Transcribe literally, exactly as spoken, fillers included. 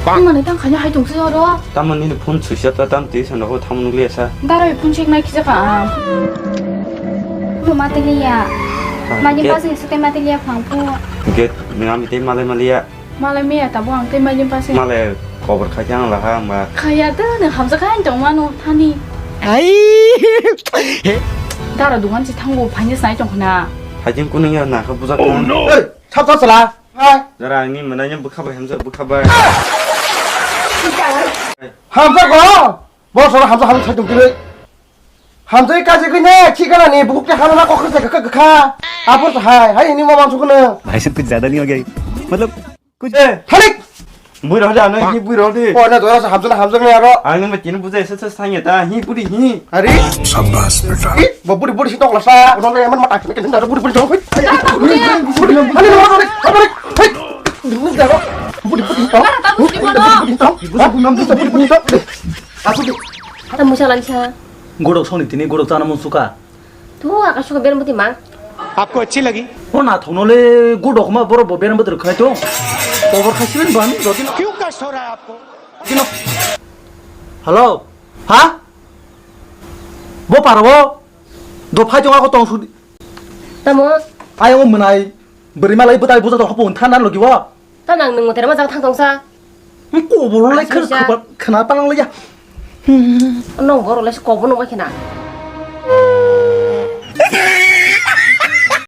Tamo ni tang khanya hai tong se oro. Tamo nini phone switch off ta, tam twi sano ko tamo nukliya sa. Dara phone check nai kisa ka. Phone ma tiliya. Ah, Mani ke- pasing sute ma tiliya phang phu. Ke ngam te malai maliya. Malai meya tabo ang te malai pasing. Malai cover kha kyang la ha ma. Khaya ta ne hamsa kha tong mano thani. Ai. Dara dukan si thango phanya sai tong khna. Phajing kuning ya na kha buja. Oh no. Ei, sap sap sala. Hai. Dara, ani mananya bwkha bai hamjak, bwkha bai. Hamjak go. Bo soro hamjak hamjak sai tongtini. Hamjak kaje kene, chikana ni bukuk te hamna kokre se kaka kaka. Apor sa hai, hai ni mama sukuna. भाई साहब, कुछ ज्यादा नहीं हो गया ये? मतलब, कुछ ए, थालिक. Bui rode ano hi bui rode. O na dora sa hamjak hamjak ni aro. Ang nang tini bujai sa sa sanya ta hi buri hi. Ari? Shabash beta. Ih, bo buri buri si tokla sa. Ono le man mata kene kene daro buri buri tong. Buri buri. Ani no no no. Buri buri tong. Buri buri tong. Buri buri tong. Aku di. Tamo salan sa. Godok songni tini godok chana mun suka. Tu aka suka ber muti mang. आपको अच्छी लगी? O na thongno le godok ma borok bo ber muti khnai to. Cover khasiben ban jodi no. क्यों कष्ट हो रहा है आपको? Hello. Ha? Bo paro bo. Do phai jong ako tong sudi. Tamo? Ayo mwnai. Bwrwi malai bwtai buja to hopon than nan logi wo. Ta nang nwng motere ma jang thang tong sa. Ko boro lai khna khna ta nang lai ya. Nong boro lai ko bono bai khna.